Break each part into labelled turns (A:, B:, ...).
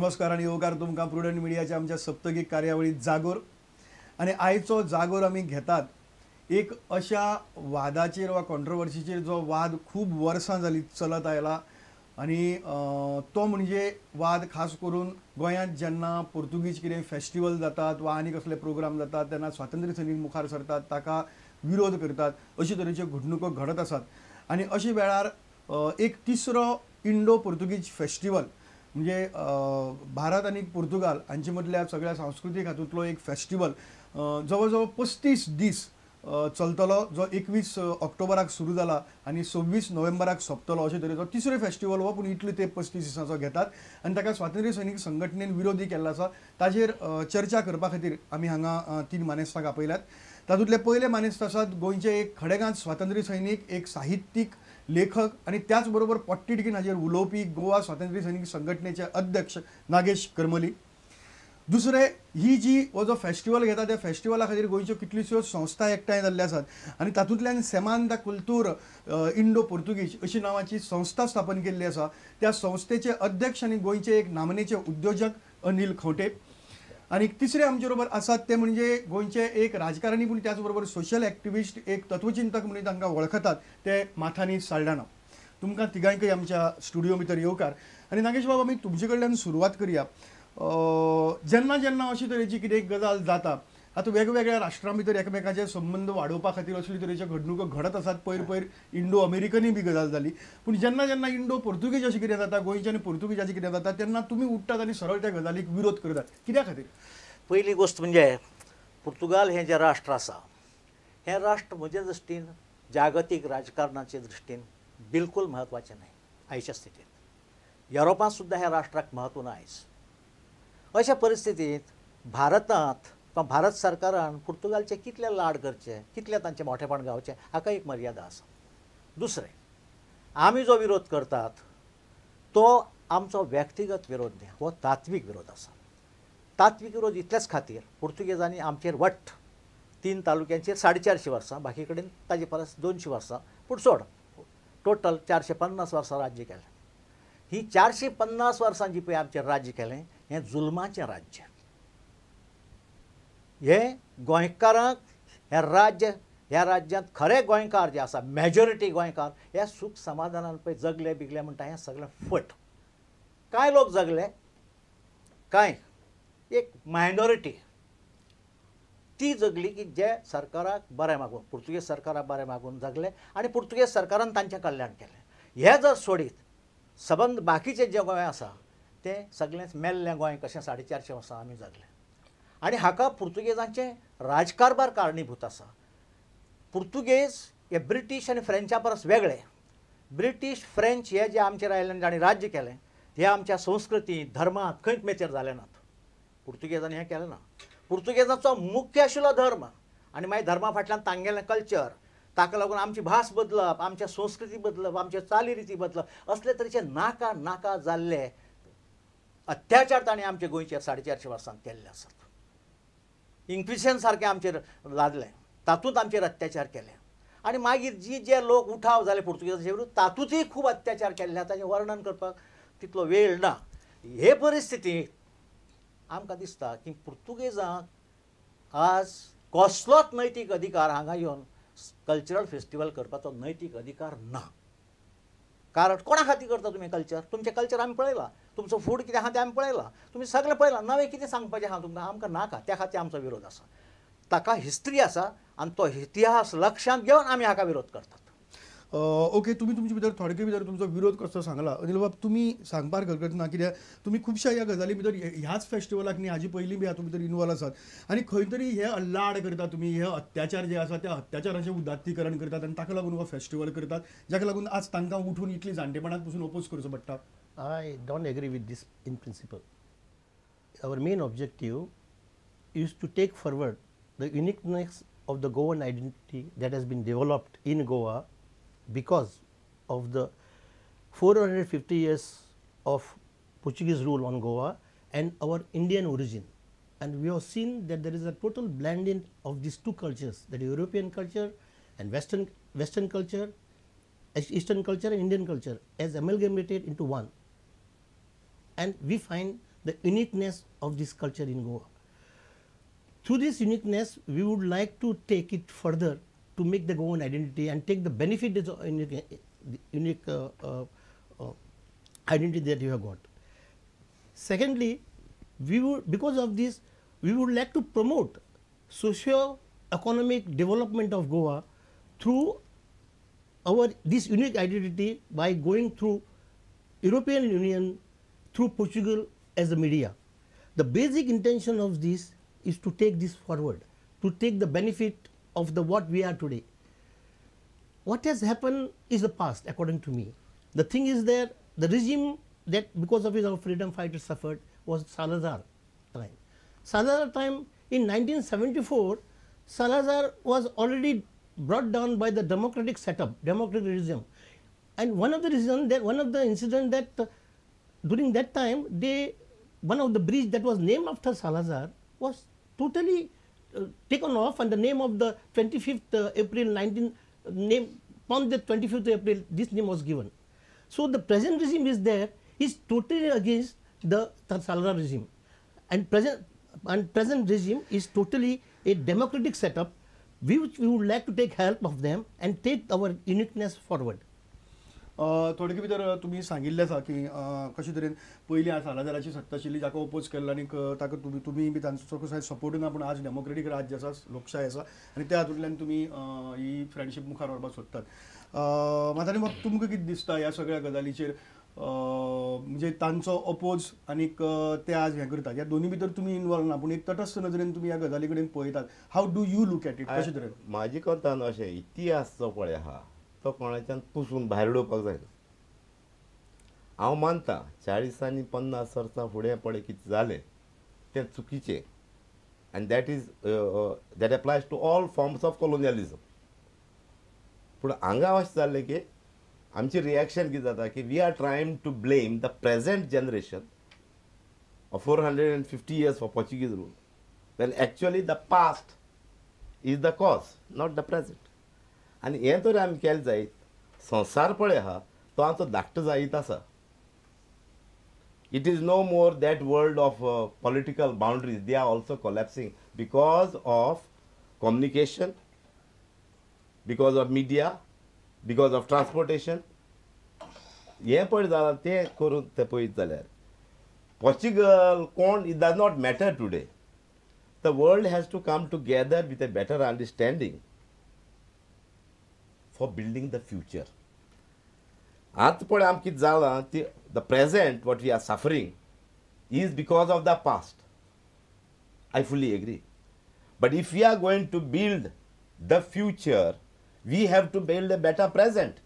A: नमस्कार आनी येवकार तुमकां प्रुडंट मिडियाच्या आमच्या सप्तकीक कार्यावळीत जागोर. आनी आयचो जागोर आमी घेतात एक अशा वादाचेर वा कॉन्ट्रोवर्सीचेर जो वाद खूब वर्सां जाली चलत आयला आनी तो म्हणजे वाद खास करून गोंयांत जेन्ना पोर्तुगीज कितें फेस्टिवल जातात वा आनी कसले प्रोग्राम जातात तेन्ना स्वातंत्र्य सैनीक मुखार सरतात, ताका विरोध करतात, अशे तरेच्यो घडणुको घडत आसात. आनी अशे वेळार एक तिसरो इंडो पोर्तुगीज फेस्टिवल म्हणजे भारत आनी पुर्तुगाल हांचे मदल्या सगळ्या सांस्कृतीक हातूंतलो एक फेस्टिवल जवळ जवळ 35 दीस चलतलो, जो 21 ऑक्टोबराक सुरू जाला आनी 26 नोव्हेंबराक सोंपतलो. अशे तरेचो तिसरो फेस्टिवल हो, पूण इतले ते 35 दिसांचो घेतात आनी ताका स्वातंत्र्य सैनीक संघटनेन विरोधी केल्लो आसा. ताजेर चर्चा करपा खातीर आमी हांगा 3 मानेस्तांक आपयल्यात. तातूंतले पयले मानेस्त आसात गोंयचे एक खडेगांत स्वातंत्र्य सैनीक, एक साहित्यीक, लेखक आनी त्याच बरोबर पोटतिडकीन हाजेर उलोवपी गोवा स्वातंत्र्य सैनीक संघटनेचे अध्यक्ष नागेश करमली. दुसरे, ही जी हो जो फेस्टिवल घेता त्या फेस्टिवला खातीर गोंयच्यो कितल्योश्यो संस्था एकठांय जाल्ल्यो आसात आनी तातूंतल्यान सेमान दा कुल्तूर इंडो पोर्तुगीज अशी नांवाची संस्था स्थापन केल्ली आसा. त्या संस्थेचे अध्यक्ष आनी गोंयचे एक नामनेचे उद्योजक अनिल खंवटे. आनी तिसरे आमचे बरोबर आसात ते म्हणजे गोंयचे एक राजकारणी पूण त्याच बरोबर सोशल एक्टिविस्ट, एक तत्वचिंतक म्हणून तांकां वळखतात, ते माथानी साल्डाना. तुमकां तिगांयकय आमच्या स्टुडियो भितर येवकार. आनी नागेश बाब, आमी तुमचे कडल्यान सुरवात करया. जेन्ना जेन्ना अशी तरेची कितें गजाल जाता, आतां वेगवेगळ्या राष्ट्रां भितर एकमेकाचे संबंद वाडोवपा खातीर असले तरेच्यो घडणुको घडत आसात. पयर पयर इंडो अमेरिकनूय बी गजाल जाली, पूण जेन्ना जेन्ना इंडो पोर्तुगीज अशें कितें जाता, गोंयचे आनी पोर्तुगीजाचें कितें जाता, तेन्ना तुमी उठ्ठात आनी सरळ त्या गजालीक विरोध करतात. कित्या खातीर?
B: पयली गोश्ट म्हणजे पुर्तुगाल हें जें राष्ट्र आसा, हें राष्ट्र म्हज्या दृश्टीन जागतीक राजकारणाचे दृश्टीन बिलकूल म्हत्वाचें न्हय. आयच्या स्थितींत युरोपांत सुद्दां ह्या राष्ट्राक म्हत्व ना आयज. अशा परिस्थितींत भारतांत किंवा भारत सरकारान पुर्तुगालचे कितले लाड करचे, कितले तांचें मोठेपण गावचें, हाका एक मर्यादा आसा. दुसरें, आमी जो विरोध करतात तो आमचो व्यक्तिगत विरोध न्ही, हो तात्वीक विरोध आसा. तात्वीक विरोध इतलेच खातीर पुर्तुगेजांनी आमचेर वट्ट 3 तालुक्यांचेर 450 वर्सां, बाकी कडेन ताजे परस 200 वर्सां, पूण सोड टोटल 450 वर्सां राज्य केलें. ही 450 वर्सां जी पळय आमचेर राज्य केलें हें जुलमाचें राज्य. हें गोंयकारांक हें राज्य, ह्या राज्यांत खरे गोंयकार जे आसा, मेजॉरिटी गोंयकार हे सूख समाधानान पळय जगले बिगले म्हणटा, हें सगळें फट. कांय लोक जगले, कांय एक मायनॉरिटी ती जगली की जे सरकाराक बरें मागून, पुर्तुगेज सरकाराक बरें मागून जगले आनी पुर्तुगेज सरकारान तांचें कल्याण केलें. हें जर सोडीत सबंद बाकीचें जें गोंय आसा तें सगळेंच मेल्लें गोंय कशें 450 वर्सां आमी जगले. आनी हाका पुर्तुगेजांचें राजकारभार कारणीभूत आसा. पुर्तुगेज हे ब्रिटीश आनी फ्रेंचा परस वेगळे. ब्रिटीश फ्रेंच हे जे आमचेर आयले जांणी राज्य केलें हे आमच्या संस्कृती धर्मांत खंयच मेचर जाले नात. पुर्तुगेजांनी हें केलें ना. पुर्तुगेजांचो मुख्य आशिल्लो धर्म आनी मागीर धर्मा फाटल्यान तांगेलें कल्चर, ताका लागून आमची भास बदलप, आमच्या संस्कृती बदलप, आमच्यो चालीरिती बदलप, असले तरेचे नाका नाका जाल्ले अत्याचार तांणी आमच्या गोंयचेर 450 वर्सांत केल्ले आसात. इन्क्विजिशन सारकें आमचेर लादलें, तातूंत आमचेर अत्याचार केले आनी मागीर जी जे लोक उठाव जाले पुर्तुगेजांचे विरुद्ध तातूंतय खूब अत्याचार केल्ले, ताचें वर्णन करपाक तितलो वेळ ना. हे परिस्थितींत आमकां दिसता की पुर्तुगेजांक आज कसलोच नैतीक अधिकार हांगा येवन कल्चरल फेस्टिवल करपाचो नैतीक अधिकार ना. कारण कोणा खातीर करता तुमी कल्चर? तुमचें कल्चर आमी पळयलां, तुमचो फूड कितें आहा तें आमी पळयलां, तुमी सगळें पळयलां, नवें कितें सांगपाचें आहा तुमकां? आमकां नाका. त्या खातीर आमचो विरोध आसा. ताका हिस्ट्री आसा आनी तो इतिहास लक्षांत घेवन आमी हाका विरोध करतात.
A: ओके, तुमी तुमचे भितर थोडके भितर तुमचो विरोध कसो सांगला. अनिल बाब, तुमी सांगपाक हरकत ना, कित्याक तुमी खुबश्या ह्या गजाली भितर ह्याच फेस्टिवलाक न्ही, हाजे पयलीं बी हातूंत भितर इनवॉल्व आसात आनी खंय तरी हे लाड करता तुमी, हे अत्याचार जे आसा त्या अत्याचाराचें उदात्तीकरण करतात आनी ताका लागून हो फेस्टिवल करतात, जाका लागून आज तांकां उठून इतली जाणटेपणांत पसून ओपोज करचो पडटा.
C: I don't agree with this in principle. Our main objective is to take forward the uniqueness of the Goan identity that has been developed in Goa because of the 450 years of Portuguese rule on Goa and our Indian origin. And we have seen that there is a total blending of these two cultures, that European culture and Western culture, Eastern culture and Indian culture as amalgamated into one. And we find the uniqueness of this culture in Goa. Through this uniqueness, we would like to take it further to make the Goan identity and take the benefit of the unique identity that you have got. Secondly, we would, because of this, we would like to promote socio-economic development of Goa through our this unique identity by going through European Union, through Portugal as a media. The basic intention of this is to take this forward, to take the benefit of the what we are today. What has happened is the past, according to me. The thing is there, the regime that because of it our freedom fighters suffered was Salazar time. Salazar time in 1974, Salazar was already brought down by the democratic setup, democratic regime. And one of the reason that, one of the incident that during that time, they, one of the bridge that was named after Salazar was totally taken off, and the name of the 25th April 19, name, on the 25th April, this name was given. So the present regime is there, is totally against the Salazar regime. And present regime is totally a democratic setup, which we would like to take help of them and take our uniqueness forward.
A: थोडे भितर तुमी सांगिल्लें आसा की कशे तरेन पयलीं सालाझाराची सत्ता आशिल्ली जाका ओपोज केल्लो आनी ताका तुमी बी तांचो कसो सपोर्ट ना, पूण आज डेमोक्रेटीक राज्य आसा, लोकशाय आसा आनी त्या हातूंतल्यान तुमी ही फ्रेंडशीप मुखार व्हरपाक सोदतात. मात आनी मग तुमकां कितें दिसता ह्या सगळ्या गजालीचेर, म्हणजे तांचो अपोज आनीक ते आज हें करतात, ह्या दोनी भितर तुमी इनवॉल्व ना, पूण एक तटस्थ नदरेन तुमी ह्या गजाली कडेन पळयतात, how do you look at it? कशे तरेन?
D: म्हाजी कोंतान अशें इतिहास जो पळय आहा तो कोणाच्यान पुसून भायर उडोवपाक जायना. हांव मानता 40 आनी 50 वर्सां फुडें पळय कितें जालें तें चुकीचें, आनी that is that applies to all forms of colonialism. पूण हांगा अशें जालें की आमचें रिएक्शन कितें जाता की we are trying to blame the present generation of 450 years for Portuguese rule, when actually the past is the cause, not the present. आनी हें तर आमी केलें जायत, संवसार पळय आहा तो आमचो धाकटो जायत आसा. It is no more that world of political boundaries, they are also collapsing because of communication, because of media, because of transportation. हें पळय जालां तें करून तें पळयत जाल्यार पोर्चुगल कोण, it does not matter today. The world has to come together with a better understanding for building the future. आतां पळय आमकां कितें जालां ती the present what we are suffering is because of the past. I fully agree. But if we are going to build the future, we have to build a better present.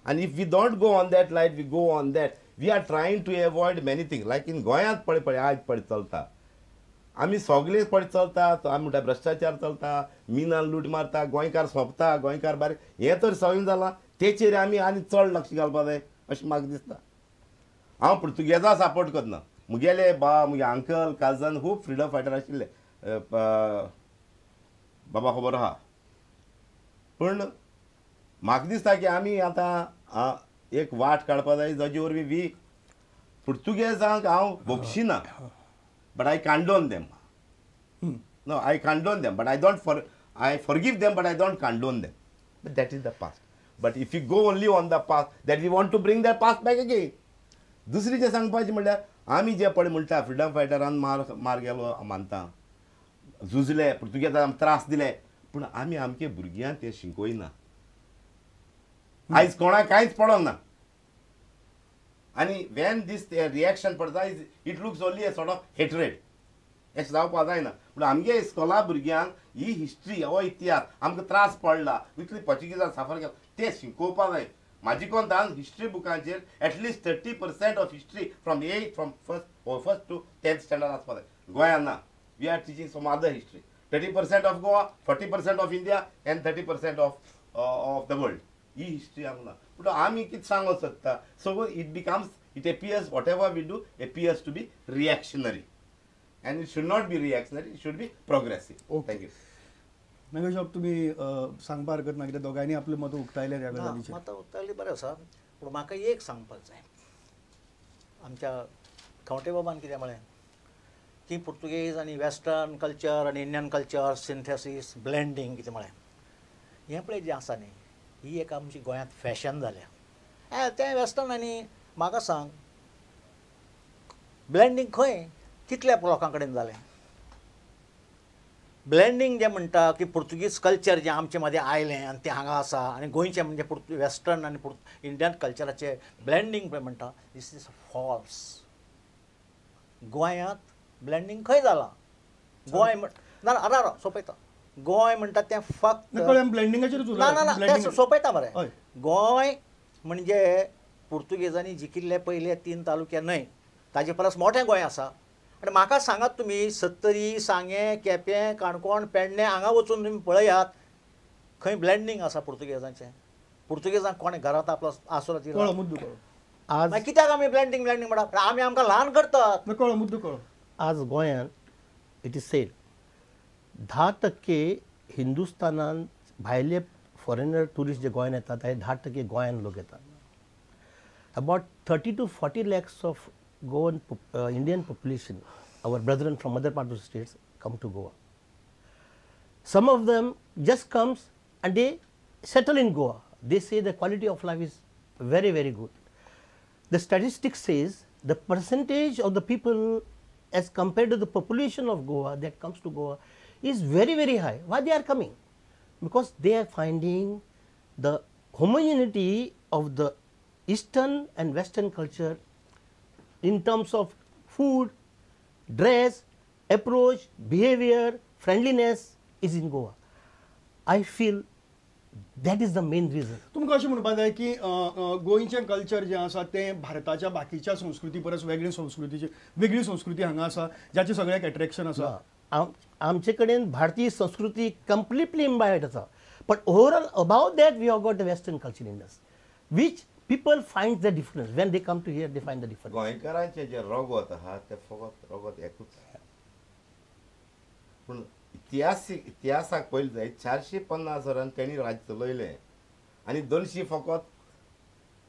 D: And if we don't go on that light, we go on that. We are trying to avoid many things. Like in गोंयांत पळय पळय आज पळय चलता, आमी सगळे पळय चलता, आमी म्हणटा भ्रश्टाचार चलता, मिनान लूट मारता, गोंयकार सोंपता, गोंयकार बारीक, हें तर सगळें जालां, तेचेर आमी आनी चड लक्ष घालपाक जाय अशें म्हाका दिसता. हांव पुर्तुगेजा सपोर्ट करना, मुगेले बा मुगे अंकल काजन खूब फ्रिडम फायटर आशिल्ले, बाबा खबर आहा. पूण म्हाका दिसता की आमी आतां एक वाट काडपा जाय जाचे वरवीं वी पुर्तुगेजांक हांव भोगशिना, but I condone them. No, I condone them, but I don't I forgive them, but I don't condone them. But that is the past. But if you go only on the past, that we want to bring that past back again. दुसरी जें सांगपाचें म्हणल्यार आमी जे पळय म्हणटा freedom फायटरान मार गेलो मानता, झुजले, पुर्तुगेजांक त्रास दिले, पूण आमी आमचे भुरग्यांक तें शिकयना. आयज कोणाक कांयच पडना. आनी when these reaction पडटा, it looks only a sort of hatred. अशें जावपाक जायना. पूण आमगे इस्कोला भुरग्यांक ही हिस्ट्री, हो इतिहास आमकां त्रास पडला, इतली पोर्चुगीजान साफर केला, तें शिकोवपाक जाय. म्हाजी कोंतान history बुकांचेर at least 30% of history from 8 from first to 10th standard आसपाक जाय. गोंयान ना, we are teaching some other history. 30% of Goa, 40% of India and 30% of the world. He history आमकां ना. पूण आमी कितें सांगूंक सोदता, so it becomes, it appears whatever we do appears to be reactionary, and it should not be reactionary, it should be progressive. Thank you.
A: Nagesh बाब, तुमी सांगपाक हरकत ना, कित्याक दोगांयनी आपलें मत उक्तायलें ह्या गजालीचेर.
B: मतां उक्तायलीं बरें आसा, पूण म्हाका एक सांगपाक जाय. आमच्या खंवटे बाबान कितें म्हळें की पुर्तुगेज आनी वेस्टर्न कल्चर आनी इंडियन कल्चर सिंथेसीस ब्लेंडींग कितें म्हळें. हें पळय जें आसा न्ही ही एक आमची गोंयांत फॅशन जाल्या. तें वेस्टर्न आनी म्हाका सांग ब्लेंडींग खंय कितल्या लोकां कडेन जालें? ब्लेंडींग जें म्हणटा की पुर्तुगीज कल्चर जें आमचे मदें आयलें आनी तें हांगा आसा आनी गोंयचें म्हणजे वेस्टर्न आनी इंडियन कल्चराचें ब्लेंडींग पळय म्हणटा this is false. गोंयांत ब्लेंडींग खंय जालां? गोंय ना राव सोंपयता. गोंय म्हणटा तें फक्त
A: ब्लेंडिंगाचेर
B: ना ना ना तें सोंपयता मरे. गोंय म्हणजे पुर्तुगेजांनी जिखिल्ले पयले 3 तालुके न्हय, ताजे परस मोठें गोंय आसा. आनी म्हाका सांगात तुमी सत्तरी, सांगें, केपें, काणकोण, पेडणें हांगा वचून तुमी पळयात खंय ब्लेंडींग आसा पुर्तुगेजांचें. पुर्तुगेजांक कोणें घरांत आपलो आसरो दिलो?
C: आज
B: कित्याक आमी ब्लेंडींग ब्लेंडींग म्हणटा? आमी आमकां ल्हान करतात.
A: कळ्ळो मुद्दो कळ्ळो.
C: आज गोंयांत it is said 10% हिंदुस्थानान भायले फॉरेनर ट्युरिस्ट जे गोंयांत येतात ते 10% गोंयांत लोक येतात. About 30 to 40 lakhs of Goan Indian population, our brethren from other part of the states come to Goa. Some of them just comes and they settle in Goa. They say the quality of life is very, very good. The statistics says the percentage of the people as compared to the population of Goa that comes to Goa is very, very high. Why they are coming? Because they are finding the homogeneity of the Eastern and Western culture in terms of food, dress, approach, behavior, friendliness is in Goa. I feel that is the main reason.
A: तुमकां अशें म्हणपाक जाय की गोंयचें culture जें आसा तें भारताच्या बाकीच्या संस्कृती परस वेगळी संस्कृतीची वेगळी संस्कृती हांगा आसा जाचें सगळ्याक एट्रेक्शन आसा.
C: आमचे कडेन भारतीय संस्कृती कंप्लिटली इम्बायर्ड आसा, but overall about that we have got the western culture in us, which people find the difference. When they come to here, they find the difference.
D: गोंयकारांचें जें रगत आहा तें फकत रगत एकूच, पूण इतिहासीक इतिहासाक पयलें जाय 450 वरां तेणी राज्य चलयलें आनी 200 फकत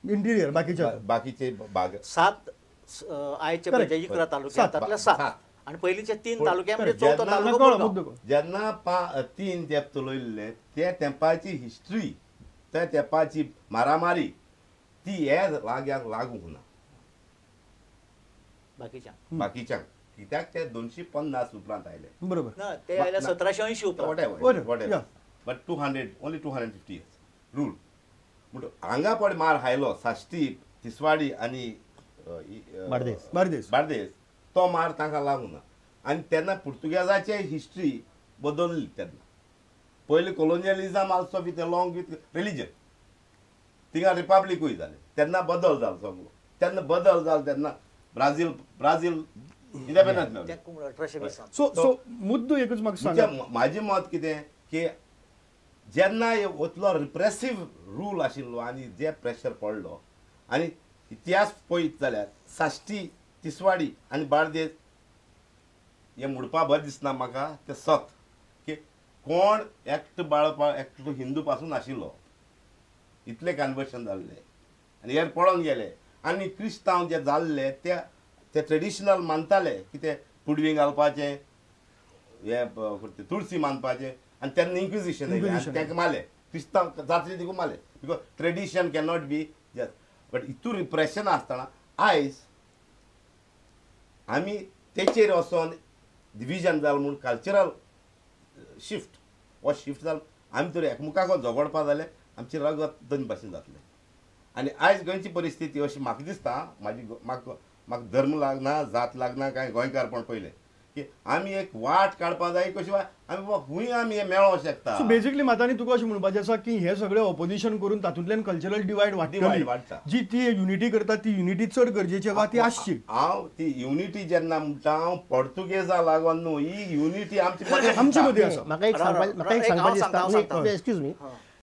A: इंटिरियर बाकीचे
D: बाकीचे भाग
B: 7 आयचे म्हणजे 11 तालुके 7 आनी पयलींचे 3 तालुके म्हणजे 4थो तालुको.
D: जेन्ना 3 तेंप चलयल्ले ते तेंपाची हिस्ट्री, त्या तेंपाची मारामारी ती हे लाग्याक लागूंक ना बाकीच्यांक, कित्याक ते 250 उपरांत आयले.
A: बरोबर
B: ना, ते आयले 1780 उपरांत.
D: But 200 only 250 years rule. म्हणून हांगा पळय मार खायलो साश्टी, तिसवाडी आनी
C: बार्देस
D: बार्देस, तो मार तांकां लागूंक ना. आनी तेन्ना पुर्तुगेजाचे हिस्ट्री बदलली. तेन्ना पयलीं colonialism also with along with religion, थिंगा रिपब्लिकूय जालें. तेन्ना बदल जालो सगळो. तेन्ना बदल जालो तेन्ना ब्राझील ब्राझील इंडिपेंडन्स मेळ्ळें.
A: सो सो मुद्दो एकूच म्हाका सांगा,
D: म्हाजें मत कितें की जेन्ना वतलो रिप्रेसीव रूल आशिल्लो आनी जे प्रेशर पडलो आनी इतिहास पळयत जाल्यार साश्टी, तिसवाडी आनी बार्देस हें म्हणपा बरें दिसना म्हाका, तें सत की कोण एकटो बाळपा एकटो हिंदू पासून आशिल्लो, इतले कन्वर्शन जाल्ले आनी हेर पळोवन गेले. आनी क्रिस्तांव जे जाल्ले ते ते ट्रेडिशनल मानताले की ते पुडवी घालपाचें, हें तुळसी मानपाचें, आनी तेन्ना इन्क्विजिशन आयलें आनी तांकां मारले क्रिस्तांव जातले देखून मारले, because tradition cannot be just. But हितून रिप्रेशन आसतना आयज आमी तेचेर वचोन डिविजन जालें म्हूण कल्चरल शिफ्ट हो शिफ्ट जालो. आमी तर एकमुखाक झगडपा जालें आमचें रगत दोन भाशेन जातलें. आनी आयज गोंयची परिस्थिती अशी म्हाका दिसता, म्हाजी म्हाका म्हाका धर्म लागना, जात लागना, कांय गोंयकारपण पयलें की आमी एक वाट काडपा जाय कशी आमी बाबा खूंय आमी हें मेळोंक शकता.
A: सो बेसिकली म्हाका आनी तुका अशें म्हणपाचें आसा की हें सगळें ऑपोजिशन करून तातूंतल्यान कल्चरल डिवायड वाडटा, जी ती युनिटी करता ती युनिटी चड गरजेची वा ती आसची.
D: हांव ती युनिटी जेन्ना म्हणटा हांव पोर्तुगेजा लागून न्हू, ही युनिटी आमची
A: आमचे मदीं आसा.
C: म्हाका एक सांगपाचें दिसता, एक्सक्यूज मी,